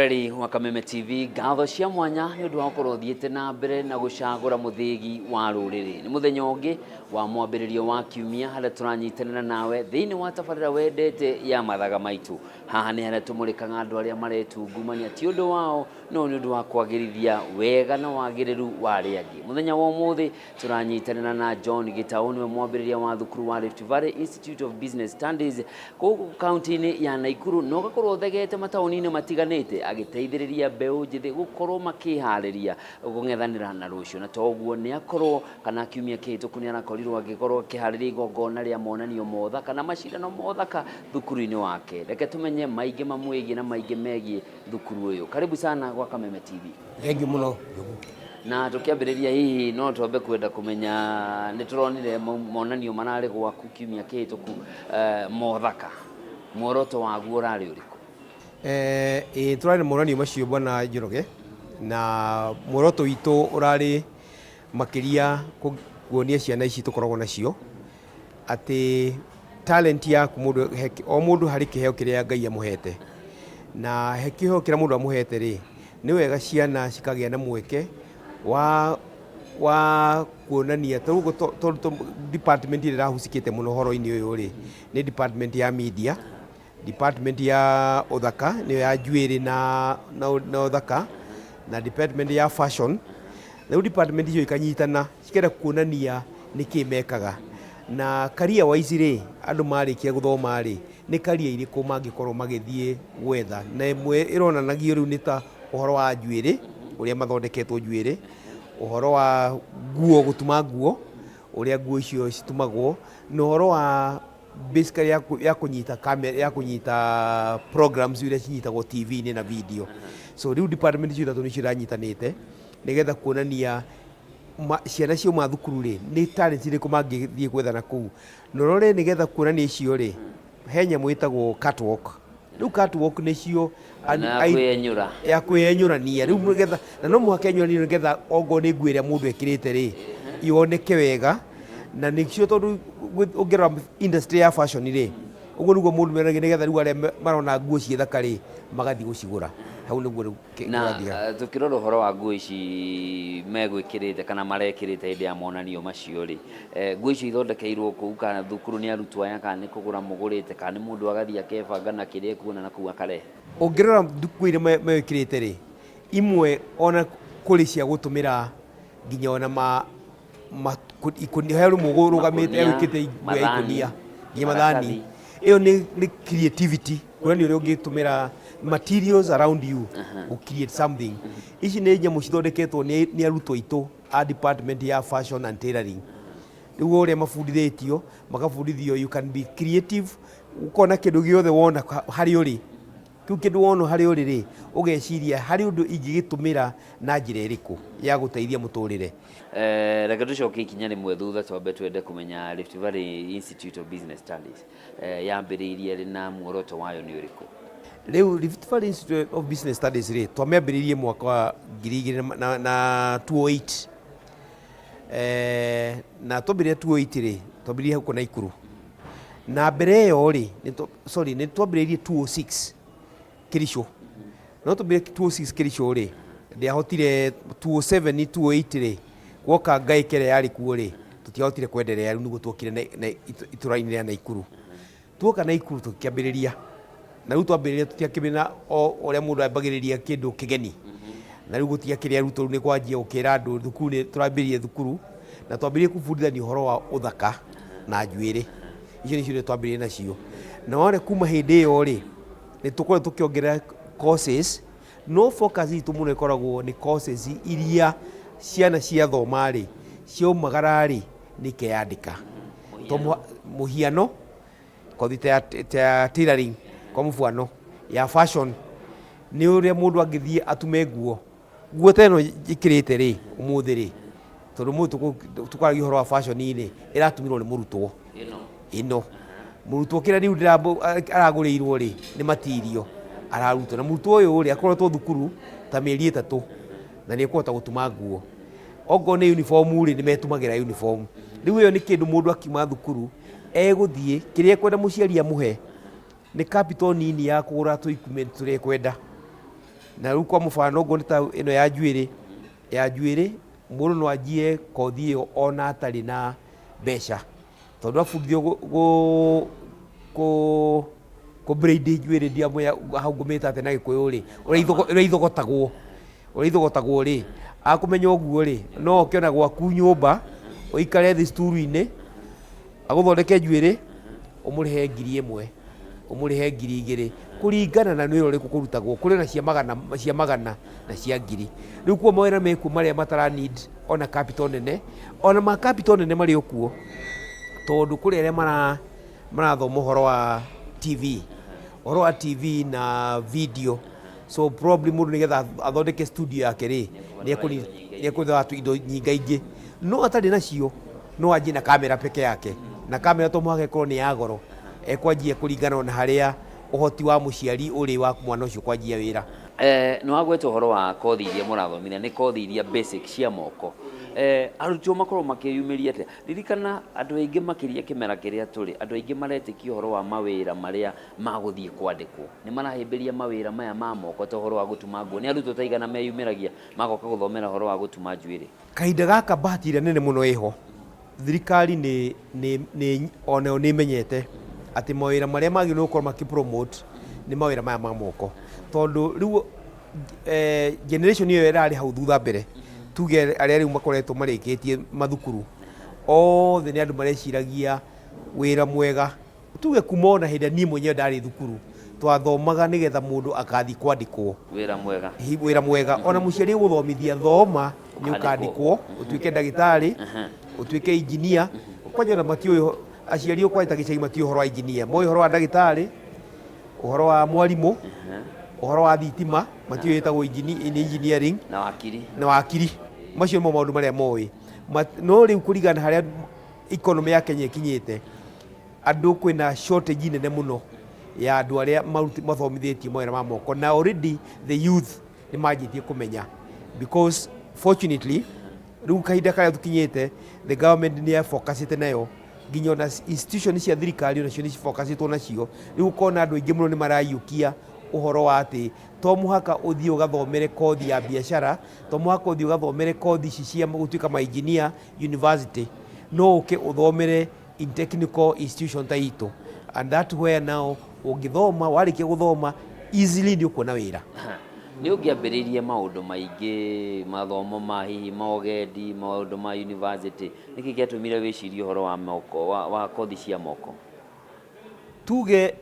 Mwĩroreri wa Kameme TV, ngatho cia mwanya nĩ ũndũ wa gũkorwo ũthiĩte na mbere na gũcagũra mũthĩgi wa rũrĩrĩ. Nĩ mũthenya ũngĩ wa mwambĩrĩrio wa kiumia harĩa tũranyitanĩra nawe thĩinĩ wa tabarĩra wendete ya mathaga maitũ. Haha nĩ harĩa tũmũrĩkaga andũ arĩa maretungumania ti ũndũ wao no nĩ ũndũ wa kwagĩrithia wega na wagĩrĩru wa arĩa angĩ. Mũthenya wa ũmũthĩ tũranyitanĩra na John Gĩtaũ, nĩwe mwambĩrĩria wa thukuru wa Rift Valley Institute of Business Studies kũu kaunti-inĩ ya Naikuru, na ũgakorwo ũthegete mataũni-inĩ matiganĩte agĩteithĩrĩria mbeũ njĩthĩ gũkorwo makĩharĩria kũng'ethanĩra na rũciũ. Na toguo nĩ akorwo kana kiumia kĩhĩtũku nĩ arakorirwo agĩkorwo akĩharĩria igongona rĩa monanio mothaka na macindano mothaka thukuru-inĩ wake. Reke tũmenye maingĩ mamwĩgiĩ na maingĩ megiĩ thukuru ũyũ. Karibu sana gwa Kameme TV. Thank you mũno Njogu. Na tũkĩambĩrĩria hihi no twambe kwenda kũmenya nĩ tũronire monanio mararĩ gwaku kiumia kĩhĩtũku mothaka, muoroto waguo ũrarĩ ũrĩkũ? Ĩĩ tũrarĩ na monanio macio bwana Njoroge, na muoroto witũ ũrarĩ makĩria kuonia ciana ici tũkoragwo nacio atĩ talent yaku mũndũ, o mũndũ harĩ kĩheo kĩrĩa Ngai amũhete, na he kĩheo kĩrĩa mũndũ amũhete rĩ, nĩ wega ciana cikagĩa na mweke wa kuonania, ta rĩu tondũ department ĩrĩa ĩrahusikĩte mũno ũhoro-inĩ ũyũ rĩ, nĩ department ya media, department ya ũthaka nĩyo ya njuĩrĩ na ũthaka, na department ya fashion. Rĩu department icio ikanyitana cikenda kuonania nĩkĩ mekaga, na career wise rĩ, andũ marĩkia gũthoma rĩ, nĩ career irĩkũ mangĩkorwo magĩthiĩ gwetha, na ĩmwe ĩronanagio rĩu nĩ ta ũhoro wa njuĩrĩ, ũrĩa mathondeketwo njuĩrĩ, ũhoro wa nguo, gũtuma nguo, ũrĩa nguo icio citumagwo, na ũhoro wa basically ya kũnyita camera, ya kũnyita programs iria cinyitagwo TV-inĩ na video. So rĩu department icio ithatũ nĩcio iranyitanĩte nĩgetha kuonania ciana ciauma thukuru rĩ, nĩ talent irĩkũ mangĩthiĩ gwetha na kũu. Na ũrore nĩgetha kuonania icio rĩ, he nyamũ ĩtagwo catwalk. Rĩu catwalk nĩcio Na ya kwĩyenyũra. Ya kwĩyenyũrania rĩu nĩgetha, na no mũhaka enyũranie nĩgetha ongorwo nĩ nguo ĩrĩa mũndũ ekĩrĩte rĩ, yoneke wega, na nĩcio tondũ ũngĩrora industry ya fashion rĩ, ũguo nĩguo mũndũ mendagia nĩgetha rĩu arĩa marona nguo ciĩ thaka rĩ, magathiĩ gũcigũra. Hau nĩguo rĩu Na kũrathiaga. Tũkĩrora ũhoro wa nguo ici megwĩkĩrĩte kana marekĩrĩte hĩndĩ ya monanio macio rĩ, nguo icio ithondekeirwo kũu kana thukuru nĩ arutwo aya kana nĩ kũgũra mũgũrĩte kana nĩ mũndũ agathiĩ akebanga na kĩrĩa ekuona na kũu akarehe? Ũngĩrora nguo iria mekĩrĩte rĩ, imwe ona kũrĩ cia gũtũmĩra nginya ona ikũnia, he rũmwe rũgamĩte Makũnia, wĩkĩrĩte nguo ya mathani, ikũnia nginya mathani. Maratathi. Ĩyo nĩ creativity, kuonania ũrĩa ũngĩtũmĩra materials around you gũ create something. Ici nĩ nyamũ cithondeketwo nĩ arutwo aitũ a department ya fashion and tailoring. Rĩu ũrĩa mabundithĩtio, makabundithio you can be creative, ũkona kĩndũ gĩothe wona harĩa ũrĩ, kĩu kĩndũ wona harĩa ũrĩ rĩ, ũgeciria harĩ ũndũ ingĩgĩtũmĩra na njĩra ĩrĩkũ ya gũteithia mũtũrĩre. Reke tũcoke ikinya rĩmwe thutha twambe twende kũmenya Rift Valley Institute of Business Studies yambĩrĩirie rĩ na muoroto wayo nĩ ũrĩkũ? Rĩu Rift Valley Institute of Business Studies rĩ, twamĩambĩrĩirie mwaka wa 2000 na 2008. Na twambĩrĩria 2008 rĩ, twambĩrĩirie gũkũ Naikuru. Na mbere ĩyo rĩ, sorry, nĩ twambĩrĩirie 206 Kericho. No twambĩrĩrie 206 Kericho rĩ, ndiahotire 207 208 rĩ, guoka ngaĩka ĩrĩa yarĩ kuo rĩ, tũtiahotire kwenderea, rĩu nĩguo tuokire itũra-inĩ rĩa Naikuru. Tuoka Naikuru tũkĩambĩrĩria, na rĩu twambĩrĩria tũtiakĩambĩrĩria na o ũrĩa mũndũ ambagĩrĩria kĩndũ kĩgeni. Na rĩu gũtiakĩrĩ arutwo, rĩu nĩ kwanjia gũkĩra andũ thukuru nĩ tũrambĩrĩria thukuru, na twambĩrĩrie kũbundithania ũhoro wa ũthaka na njuĩrĩ. Icio nĩcio twambĩrĩirie nacio. Na wona kuma hĩndĩ ĩyo rĩ, nĩ tũkoretwo tũkĩongerera courses, no focus itũ mũno ĩkoragwo nĩ courses iria ciana ciathoma rĩ, ciaumagara rĩ, nĩ ikeyandĩka. To mũhiano, kothi ta ya tailoring kwa mũbano, ya fashion, nĩ ũrĩa mũndũ angĩthiĩ atume nguo. Nguo ta ĩno njĩkĩrĩte rĩ, ũmũthĩ rĩ, tondũ ũmũthĩ tũkwaragia ũhoro wa fashion rĩ, ĩratumirwo nĩ mũrutwo. Ĩno. Mũrutwo kĩrĩa rĩu aragũrĩirwo rĩ, nĩ material ararutwo. Na mũrutwo ũyũ rĩ, akoretwo thukuru ta mĩeri 3 na nĩ ekũhota gũtuma nguo. Okorwo nĩ uniform rĩ, nĩ metumagĩra uniform. Rĩu ĩyo nĩ kĩndũ mũndũ akiuma thukuru, egũthiĩ, kĩrĩa ekwenda mũciari amũhe, nĩ capital nini ya kũgũra tũ equipment tũrĩa ekwenda. Na rĩu kwa mũbano ũguo nĩ ta ĩno ya njuĩrĩ, ya njuĩrĩ mũndũ no anjie kothi ĩyo ona atarĩ na mbeca, tondũ abundithio kũ braid njuĩrĩ, ndiamũya hau ngũmĩta atĩa na Gĩkũyũ rĩ, ũrĩa ithogotagwo, ũrĩa ithogotagwo rĩ, akũmenya ũguo rĩ, no oke ona gwaku nyũmba ũikare thĩ sturu-inĩ agũthondeke njuĩrĩ, ũmũrĩhe 1000, ũmũrĩhe 2000, kũringana na nĩ wĩra ũrĩkũ kũrutagwo. Kũrĩ ona cia magana, cia magana na cia ngiri. Rĩu kuo mawĩra mekuo marĩa matara need ona capital nene, ona ma capital nene marĩ o kuo, tondũ kũrĩ arĩa marathoma ũhoro wa TV, ũhoro wa TV na video. So probably mũndũ nĩgetha athondeke studio yake rĩ, nĩ ekũetha indo nyingaingĩ, no atarĩ nacio no anjie na kamera peke yake, na kamera to mũhaka ĩkorwo nĩ ya goro, ekwanjia kũringana na harĩa ũhoti wa mũciari ũrĩ wa mwana ũcio kwanjia wĩra. Nĩ wagweta ũhoro wa kothi iria mũrathomithia, nĩ kothi iria basic cia moko. Arutwo makorwo makĩyumĩria atĩa? Ririkana andũ aingĩ, makĩria kĩmera kĩrĩa tũrĩ, andũ aingĩ maretĩkia ũhoro wa mawĩra marĩa ma gũthiĩ kwandĩkwo, nĩ marahĩmbĩria mawĩra maya ma moko ta ũhoro wa gũtuma nguo. Nĩ arutwo ta igana meyumĩragia magoka gũthomera ũhoro wa gũtuma njuĩrĩ? Kahinda gaka bahati ĩrĩa nene mũno ĩho, thirikari nĩ onayo nĩ ĩmenyete atĩ mawĩra marĩa magĩrĩirwo gũkorwo makĩ promote nĩ mawĩra maya ma moko, tondũ rĩu generation ĩyo ĩrarĩ hau thutha mbere, tuge arĩa rĩu makoretwo marĩkĩtie mathukuru othe, nĩ andũ mareciragia wĩra mwega. Tuge kuma ona hĩndĩ ĩrĩa niĩ mwenyewe ndarĩ thukuru, twathomaga nĩgetha mũndũ akathiĩ kwandĩkwo. Wĩra mwega. Wĩra mwega, ona mũciari gũthomithia, thoma nĩ ũkandĩkwo ũtuĩke ndagĩtarĩ, ũtuĩke engineer. Kwanja ona matiũĩ aciari kwanja ta gĩcagi matiũĩ ũhoro wa engineer, moĩ ũhoro wa ndagĩtarĩ, ũhoro wa mwarimũ, ũhoro wa thitima, matiũĩ ĩtagwo nĩ engineering. Na wakiri. Na wakiri. Macio nĩmo maũndũ marĩa moĩ. No rĩu kũringana na harĩa economy ya Kenya ĩkinyĩte, andũ kwĩna shortage nene mũno ya andũ arĩa mathomithĩtio mawĩra ma moko, na already the youth nĩ manjĩtie kũmenya, because fortunately rĩu kahinda karĩa tũkinyĩte, the government nĩ focusĩte nayo, nginya ona institution cia thirikari onacio nĩ cifocusĩtwo nacio. Rĩu ũkona andũ aingĩ mũno nĩ maraiyũkia ũhoro wa atĩ to mũhaka ũthiĩ ũgathomere kothi ya biacara, to mũhaka ũthiĩ ũgathomere kothi ici cia gũtuĩka ma engineer university, no ũke ũthomere in technical institution ta itũ, and that where now ũngĩthoma, warĩkia gũthoma easily nĩ ũkuona wĩra. Nĩ ũngĩambĩrĩirie maũndũ maingĩ, mathomo ma hihi ma ũgendi, maũndũ ma university, nĩkĩ gĩatũmire wĩcirie ũhoro wa moko, wa kothi cia moko? Tuge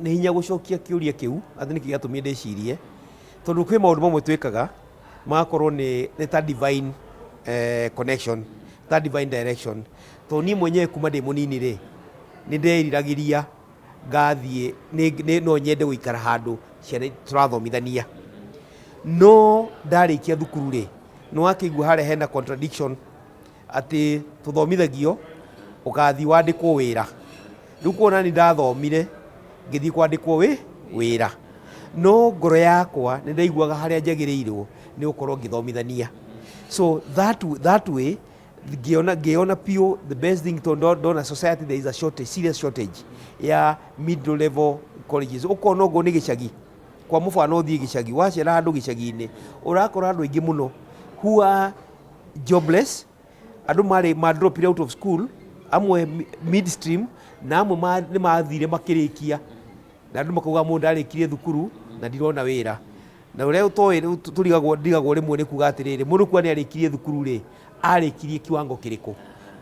nĩ hinya gũcokia kĩũria kĩu atĩ nĩkĩ gĩatũmire ndĩcirie, tondũ kwĩ maũndũ mamwe twĩkaga magakorwo nĩ ta divine connection, ta divine direction, tondũ niĩ mwenyewe kuma ndĩ mũnini rĩ, nĩ nderiragĩria ngathiĩ no nyende gũikara handũ ciana tũrathomithania. No ndarĩkia thukuru rĩ, nĩ wakĩigua harĩa hena contradiction atĩ tũthomithagio ũgathiĩ wandĩkwo wĩra. Rĩu kuona nĩ ndathomire ngĩthiĩ kwandĩkwo wĩra, no ngoro yakwa nĩ ndaiguaga harĩa njagĩrĩirwo nĩ gũkorwo ngĩthomithania. So that way ngĩona piũ the best thing, tondũ ndona society there is a shortage, serious shortage ya middle level colleges. Ũkona ũguo nĩ gĩcagi, kwa mũbano ũthiĩ gĩcagi, wacera handũ gĩcagi-inĩ, ũrakora andũ aingĩ mũno who are jobless, andũ marĩ ma drop out of school, amwe midstream, na amwe nĩ mathire makĩrĩkia, na andũ makauga mũndũ ndarĩkirie thukuru na ndirona wĩra. Na ũrĩa ũtoĩ rĩu tũrigagwo, ndigagwo rĩmwe nĩ kuga atĩrĩrĩ, mũndũ kuga nĩ arĩkirie thukuru rĩ, arĩkirie kiwango kĩrĩkũ?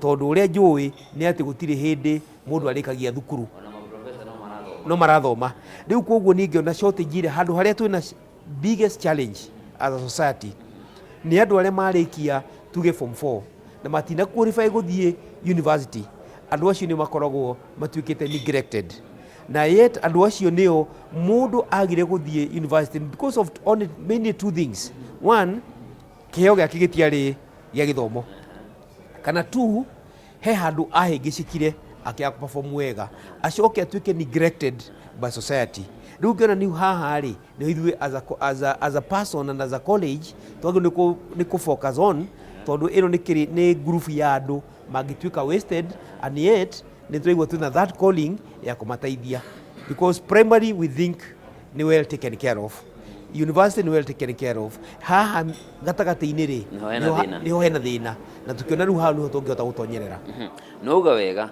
Tondũ ũrĩa njũĩ nĩ atĩ gũtirĩ hĩndĩ mũndũ arĩkagia thukuru. Ona maprofesa no marathoma. No marathoma. Rĩu koguo niĩ ngĩona shortage ĩrĩa handũ harĩa twĩna biggest challenge as a society nĩ andũ arĩa marĩkia tuge form 4 na matina qualify gũthiĩ university. Andũ acio nĩ makoragwo matuĩkĩte neglected, na yet andũ acio nĩo mũndũ agire gũthiĩ university because of only mainly two things: one, kĩheo gĩake gĩtiarĩ gĩa gĩthomo, kana two, he handũ ahĩngĩcĩkire akĩaga perform wega, acoke atuĩke neglected by society. Rĩu ngĩona nĩ haha rĩ, nĩ ithuĩ as a person and as a college twagĩrĩirwo nĩ kũ focus on, tondũ ĩno nĩ group ya andũ mangĩtuĩka wasted, and yet nĩ tũraigua twĩna that calling ya kũmateithia, because primary we think nĩ well taken care of. University nĩ well taken care of. Haha gatagatĩ-inĩ rĩ, Nĩho hena thĩna. Nĩho hena thĩna, na tũkĩona rĩu haha nĩho tũngĩhota gũtonyerera. Nĩwauga wega,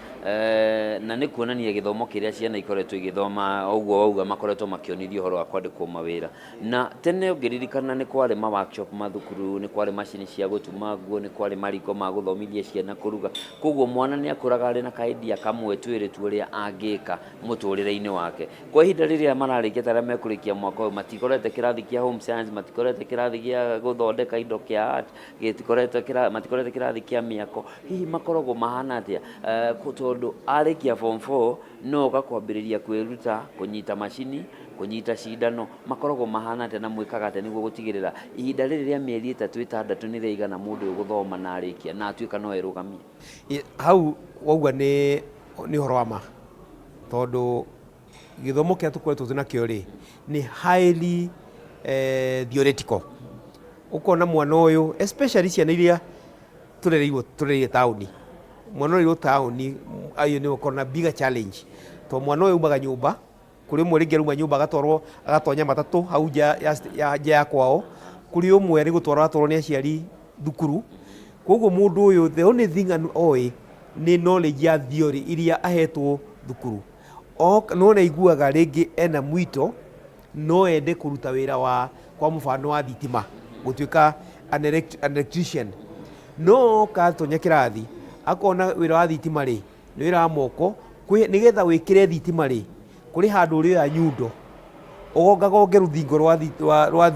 na nĩ kuonania gĩthomo kĩrĩa ciana ikoretwo igĩthoma, ũguo wauga makoretwo makĩonithio ũhoro wa kwandĩkwo mawĩra. Na tene ũngĩririkana nĩ kwarĩ ma workshop mathukuru, nĩ kwarĩ macini cia gũtuma nguo, nĩ kwarĩ mariko ma gũthomithia ciana kũruga. Koguo mwana nĩ akũraga arĩ na ka idea kamwe twĩrĩ tu ũrĩa angĩka mũtũrĩre-inĩ wake. Kwa ihinda rĩrĩa mararĩkia ta arĩa mekũrĩkia mwaka ũyũ, matikorete kĩrathi kĩa home science, matikorete kĩrathi gĩa gũthondeka indo kĩa art, gĩtikorete kĩra, matikorete kĩrathi kĩa mĩako. Hihi makoragwo mahana atĩa? Tondũ arĩkia form 4 no oka kwambĩrĩria kwĩruta kũnyita macini, kũnyita cindano, makoragwo mahana atĩa na mwĩkaga atĩa nĩguo gũtigĩrĩra ihinda rĩrĩ rĩa mĩeri 3 6 nĩ rĩaigana mũndũ ũyũ gũthoma na arĩkia na atuĩka no erũgamie? Hau wauga nĩ ũhoro wa ma, tondũ gĩthomo kĩrĩa tũkoretwo twĩ nakĩo rĩ, nĩ highly theoretical. Ũkona mwana ũyũ, especially ciana iria tũrereirwo tũrereire taũni, mwana ũrereirwo taũni ayo nĩ ũkorwo na bigger challenge, tondũ mwana ũyũ aumaga nyũmba, kũrĩ ũmwe rĩngĩ arauma nyũmba agatwarwo agatonya matatũ hau nja ya nja ya kwao, kũrĩ ũmwe nĩ gũtwarwo aratwarwo nĩ aciari thukuru. Koguo mũndũ ũyũ the only thing oĩ nĩ knowledge ya theory iria ahetwo thukuru. No nĩ aiguaga rĩngĩ ena mwito no ende kũruta wĩra wa kwa mũbano wa thitima, gũtuĩka an electrician. No oka atonya kĩrathi akona wĩra wa thitima rĩ, nĩ wĩra wa moko, nĩgetha wĩkĩre thitima rĩ, kũrĩ handũ ũrĩoya nyundo, ũgongagonge rũthingo rwa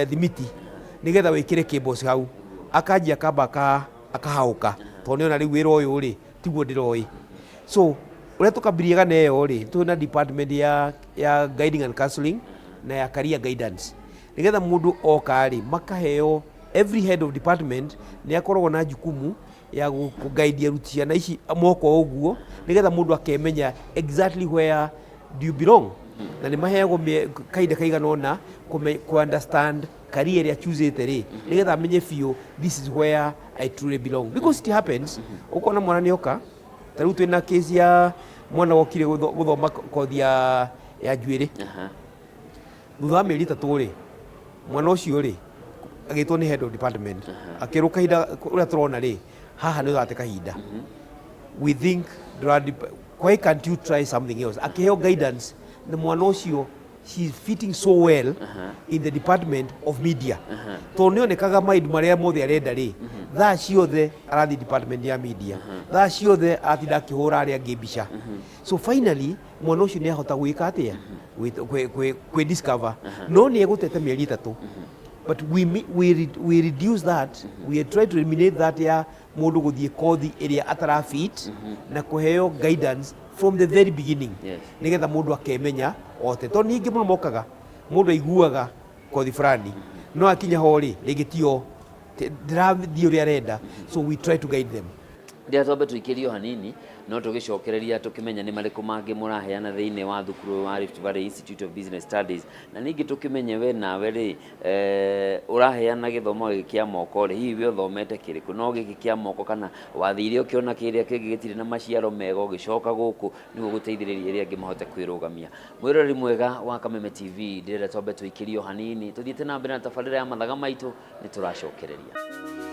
thimiti, nĩgetha wĩkĩre cables hau. Akanjia akamba akahaũka, tondũ nĩona rĩu wĩra ũyũ rĩ, tiguo ndĩroĩ. So ũrĩa tũkambirie gana ĩyo rĩ, twĩna department ya guiding and counseling na ya career guidance, nĩgetha mũndũ oka rĩ, makaheo every head of department nĩ akoragwo na jukumu ya kũguide aruti ciana ici moko ũguo, nĩgetha mũndũ akemenya exactly where do you belong, na nĩ maheagwo kahinda kaigana ũna kũ understand career ĩrĩa choosete rĩ, nĩgetha amenye biũ this is where I truly belong, because it happens ũkona mwana nĩ oka. Ta rĩu twĩna case ya mwana wokire gũthoma kothi ya njuĩrĩ. Thutha wa mĩeri 3 rĩ, mwana ũcio rĩ, agĩtwo nĩ head of department, akĩrwo kahinda ũrĩa tũrona rĩ, haha nĩ ũrate kahinda, we think why can't you try something else? Akĩheo guidance na mwana ũcio, she is fitting so well in the department of media, tondũ nĩ onekaga maũndũ marĩa mothe arenda rĩ, thaa ciothe arathiĩ department ya media, thaa ciothe aratinda akĩhũra arĩa angĩ mbica. So finally mwana ũcio nĩ ahota gwĩka atĩa? Kwĩ discover, no nĩ egũtete mĩeri 3, but we reduce that, we try to eliminate that ya mũndũ gũthiĩ kothi ĩrĩa atara fit na kũheo guidance from the very beginning, nĩgetha mũndũ akemenya ote, tondũ ningĩ mũno mokaga mũndũ aiguaga kothi fulani, no akinya ho rĩ, rĩngĩ tio ndĩrathiĩ ũrĩa arenda. So we try to guide them. Rĩrĩa twambe tũikĩrio hanini, no tũgĩcokereria tũkĩmenya nĩ marĩkũ mangĩ mũraheana thĩinĩ wa thukuru wa Rift Valley Institute of Business Studies, na ningĩ tũkĩmenye we nawe rĩ, ũraheana gĩthomo gĩkĩ kĩa moko rĩ, hihi we ũthomete kĩrĩkũ, no gĩkĩ kĩa moko kana wathire ũkĩona kĩrĩa kĩngĩ gĩtirĩ na maciaro mega ũgĩcoka gũkũ nĩguo gũteithĩrĩria arĩa angĩ mahote kwĩrũgamia? Mwĩroreri mwega wa Kameme TV, ndĩrenda twambe tũikĩrio hanini tũthiĩte na mbere na tabarĩra ya mathaga maitũ, nĩ tũracokereria.